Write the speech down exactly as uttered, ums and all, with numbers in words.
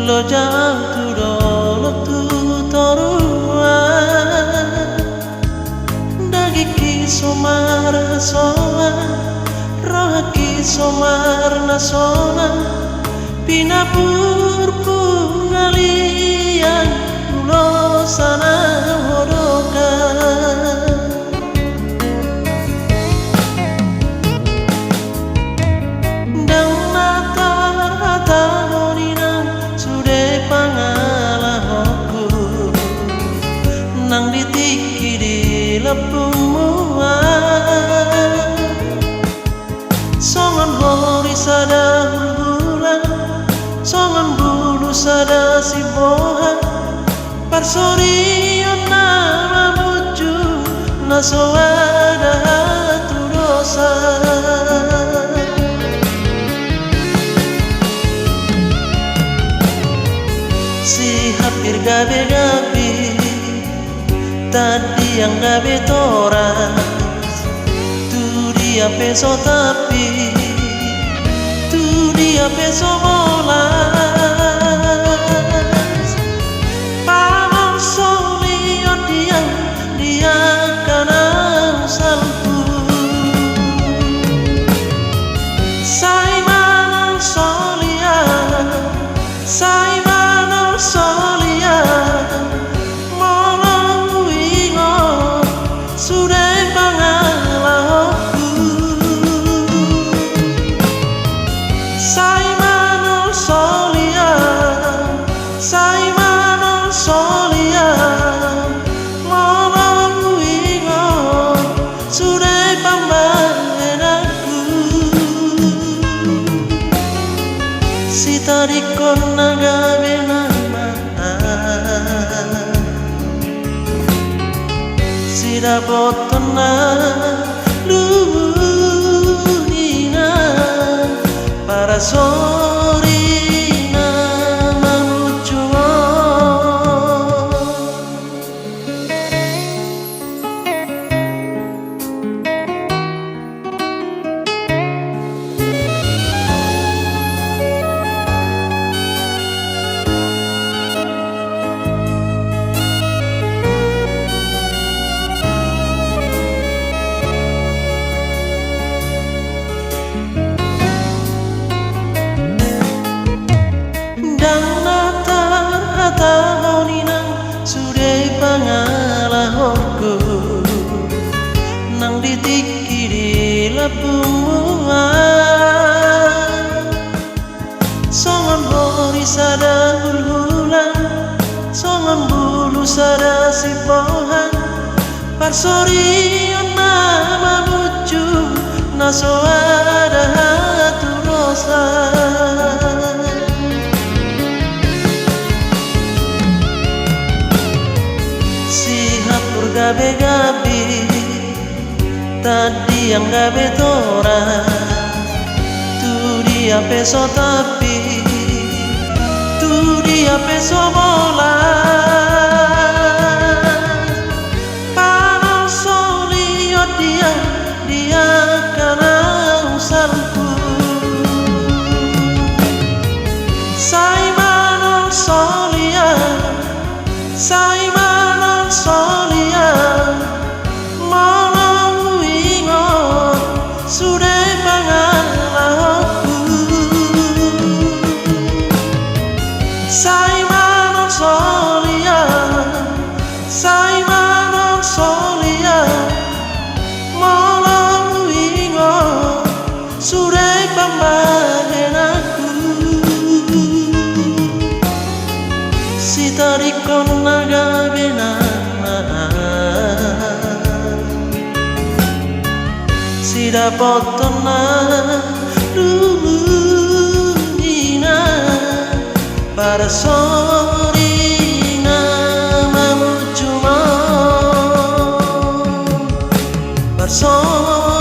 Loja au tu dolok tu toruan, dagingki so marhasoan, rohangki so marnasonang, pinapurpur ngalian, ulos na hudokkon. Ndang na tarhatahon inang sude pangalahonku, nang di tingki di lambungmuna. Songon hori sada hulhula, songon bulu sada siboha, parsorion na mamuncu na so ada hatudosan. Sihapir gabe-gabe, tandiang gabe toras, tu dia pe so tampil, tu dia pe so molas. Panonsolion dia di angka na salpu. Sai manonsolian, sai manonsolian, molo huingot sude pangalahonku. Sai manonsolian, sai manonsolian, molo huingot sude pambahenanku. Sitadingkon na gabe na manang, sidapothon na lumu ni na parsori na mamuncu on. Ndang na tarhatahon inang sude pangalahonku, nang di tingki di lambungmuna. Songon hori sada hulhula, songon bulu sada siboha, parsorion na mamuncu na so ada hatudosan. Sihapur gabe-gabe, tandiang gabe toras, tu dia pe so tampil, tu dia pe so molas. Panonsolion dia di angka na salpu. Sai manonsolian, sai manonsolian, molo huingot sude pangalahonku. Sai manonsolian, sai manonsolian, molo huingot sude pambahenanku. Sitadingkon na gabe na manang, sidapothon na lumu ni na parsori na mamuncu on. Parsori